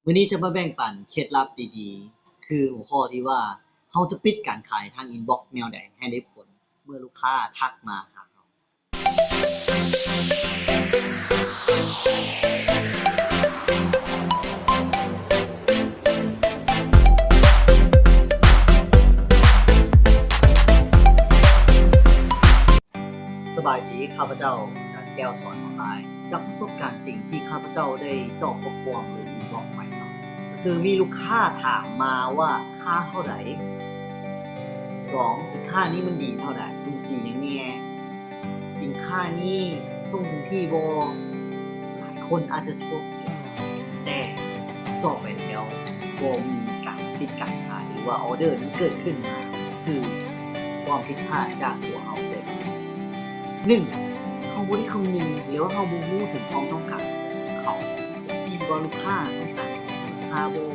ມື້ນີ້ຈະມາແບ່ງປັນເຄັດລັບດີໆ ຄືຫົວຂໍ້ທີ່ວ່າ ເຮົາຈະປິດການຂາຍທາງອິນບັອກແນວໃດໃຫ້ໄດ້ຜົນ ເມື່ອລູກຄ້າທັກມາຫາເຮົາ. ສະບາຍດີ, ຂ້າພະເຈົ້າ ອາຈານແກ້ວ ສອນອອນລາຍ ຈາກປະສົບການຈິງທີ່ຂ້າພະເຈົ້າໄດ້ຕອບຂໍ້ຄວາມ ຫຼື ອິນບັອກໄປເນາະ, ກໍຄືມີລູກຄ້າຖາມມາວ່າ ລາຄາເທົ່າໃດ? ສອງ ສິນຄ້ານີ້ມັນດີເທົ່າໃດ? ມັນດີຫຍັງແດ່? ສິນຄ້ານີ້ສົ່ງເຖິງທີ່ບໍ່? ຫຼາຍຄົນອາດຈະພົບເຈີ ແຕ່ຕໍ່ໄປແລ້ວບໍ່ມີການຕິດການຂາຍ ຫຼືວ່າອໍເດີນັ້ນເກີດຂຶ້ນມາ ຄືຄວາມຜິດພາດຈາກຕົວເຮົາເລີຍ. ໜຶ່ງ ເຮົາບໍ່ໄດ້ຄຳນຶງ ຫຼືວ່າເຮົາບໍ່ຮູ້ເຖິງຄວາມຕ້ອງການຂອງເຂົາ ທີ່ວ່າລູກຄ້າຕ້ອງການ ລູກຄ້າບໍ່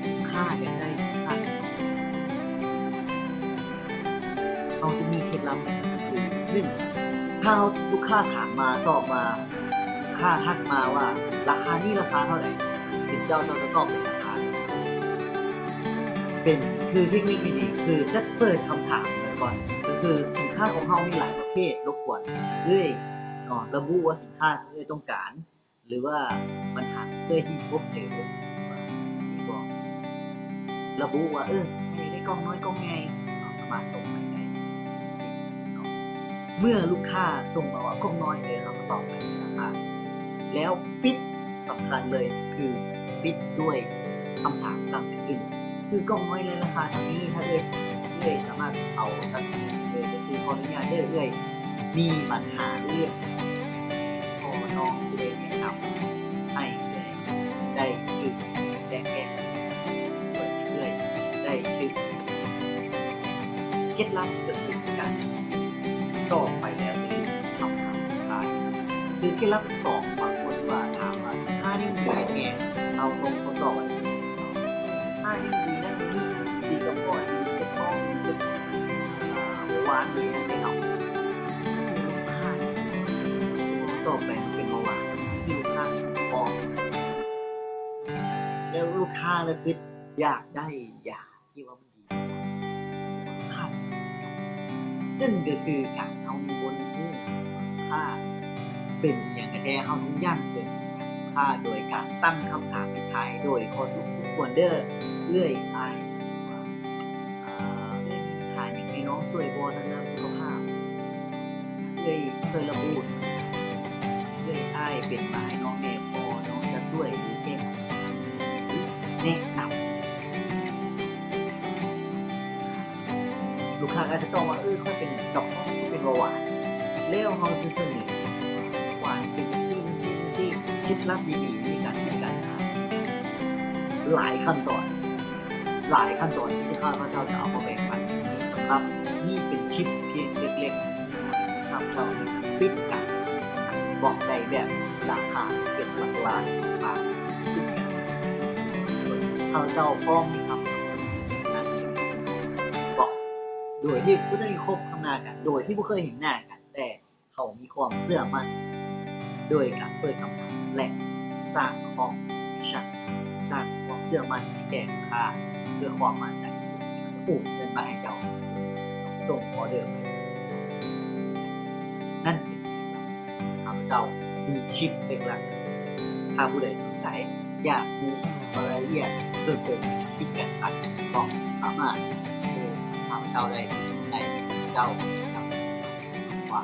ລູກຄ້າຢາກໄດ້ ລູກຄ້າ ເຮົາຈະມີເຄັດລັບ ຄື ໜຶ່ງ ຖ້າເຮົາ ລູກຄ້າຖາມມາ ຕອບມາ ລູກຄ້າທັກມາວ່າ ລາຄານີ້ລາຄາເທົ່າໃດ? ເປັນເຈົ້າ ເຈົ້າຈະຕອບເປັນລາຄາ. ເປັນ ຄືເທັກນິກທີ່ດີ ຄືຈະເປີດຄຳຖາມໄວ້ກ່ອນ ກໍຄື ສິນຄ້າຂອງເຮົາມີຫຼາຍປະເພດ ລົບກວນເອື້ອຍເນາະ ລະບຸວ່າສິນຄ້າທີ່ເອື້ອຍຕ້ອງການ ຫຼືວ່າບັນຫາເອື້ອຍທີ່ພົບເຈີ ມີບໍ່? ລະບຸວ່າ ເອີ ໃຜຢາກໄດ້ກ່ອງນ້ອຍກ່ອງໃຫຍ່ ເຮົາສາມາດສົ່ງໄປໄດ້ ເມື່ອລູກຄ້າສົ່ງມາວ່າກ່ອງນ້ອຍ ເອີ ເຮົາກໍຕອບໄປ ແລ້ວປິດ ສຳຄັນເລີຍຄືປິດດ້ວຍຄຳຖາມຕັ້ງຂຶ້ນ ຄືກ່ອງນ້ອຍໃນລາຄາເທົ່ານີ້ ຖ້າເອື້ອຍ ເອື້ອຍສາມາດເອົາຕັ້ງ ເອີ ກໍຄືຂໍອະນຸຍາດເດີ ເອື້ອຍມີບັນຫາເລື່ອງ ພໍ່ນ້ອງຈະໄດ້ແນະນຳໃຫ້ເອື້ອຍໄດ້ຖືກ ແລະ ແກ້ໄຂ ຊ່ວຍເອື້ອຍໄດ້ຖືກ. ເຄັດລັບກໍຄືການຕອບໄປແລ້ວຄືຄຳຖາມສຸດທ້າຍ ຄືເຄັດລັບທີສອງ ບາງຄົນວ່າຖາມວ່າ ສິນຄ້ານີ້ດີຫຍັງແດ່? ເຮົາຕ້ອງ ຕ້ອງຕອບວ່າ ສິນຄ້ານີ້ດີນັ້ນດີນີ້ ດີກະເພາະ ດີກະທ້ອງ ດີກະ ອ່າ ເບົາຫວານ ດີຫຍັງເດ້ເນາະ. ລູກຄ້າ ຕອບໄປມັນເປັນເບົາຫວານ ຄືລູກຄ້າ ແລ້ວລູກຄ້າລະຄິດຢາກໄດ້ຢາທີ່ວ່າມັນດີ ຄັນ ນັ້ນກໍຄືການເຮົາມີບົນຮູ້ວ່າເປັນຫຍັງກັນແທ້ ເຮົາຕ້ອງຢ້ານເກີນໄປ ໂດຍການຕັ້ງຄຳຖາມປິດທ້າຍໂດຍຂໍທຸກຄົນເດີ ເອື້ອຍ ອ້າຍ ເອີ ເອື້ອຍມີບັນຫາຫຍັງໃຫ້ນ້ອງຊ່ວຍບໍ່ທາງດ້ານສຸຂະພາບ? ເອື້ອຍເຄີຍລະບຸ ເອື້ອຍ ອ້າຍເປັນມາໃຫ້ນ້ອງແດ່ບໍ່? ນ້ອງຈະຊ່ວຍຫຼືແກ້ໄຂ ແນະນຳ. ລູກຄ້າກໍອາດຈະຕອບວ່າ ເອີ ຂ້ອຍເປັນກະເພາະ ຂ້ອຍເປັນເບົາຫວານ. ແລ້ວເຮົາຈະສະເໜີວ່າເປັນຈັ່ງຊີ້ ຈັ່ງຊີ້ ຈັ່ງຊີ້. ເຄັດລັບດີໆໃນການເຮັດການຂາຍ ຫຼາຍຂັ້ນຕອນ ຫຼາຍຂັ້ນຕອນທີ່ຂ້າພະເຈົ້າຈະເອົາມາແບ່ງປັນໃນມື້ນີ້. ສຳລັບນີ້ເປັນທິບພຽງເລັກໆ ທີ່ຂ້າພະເຈົ້າຈະປິດການບອກໄດ້ແບບລາຄາເປັນຫຼັກລ້ານສອງລ້ານ ປິດການ. ຂ້າພະເຈົ້າພ້ອມມີຄຳບອກ ໂດຍທີ່ບໍ່ໄດ້ພົບເຫັນໜ້າກັນ ໂດຍທີ່ບໍ່ເຄີຍເຫັນໜ້າກັນ ແຕ່ ເຂົາມີຄວາມເຊື່ອໝັ້ນ ໂດຍການເປີດຄຳຖາມ ແລະ ສ້າງຄອນເນັກຊັນ ສ້າງຄວາມເຊື່ອໝັ້ນໃຫ້ແກ່ລູກຄ້າ ເພື່ອຄວາມໝັ້ນໃຈ ໂອນເງິນມາໃຫ້ເຈົ້າ ສົ່ງອໍເດີໄປ. ນັ້ນເປັນ ຂ້າພະເຈົ້າມີຄລິບເລັກລັກ ຖ້າຜູ້ໃດສົນໃຈ ຢາກຮູ້ລາຍລະອຽດເພີ່ມເຕີມ ຕິດກັນໄປ ກໍສາມາດໂທຫາຂ້າພະເຈົ້າໄດ້ທີ່ສອງໄດ້ ເຈົ້າ ເຈົ້າ ວ່າ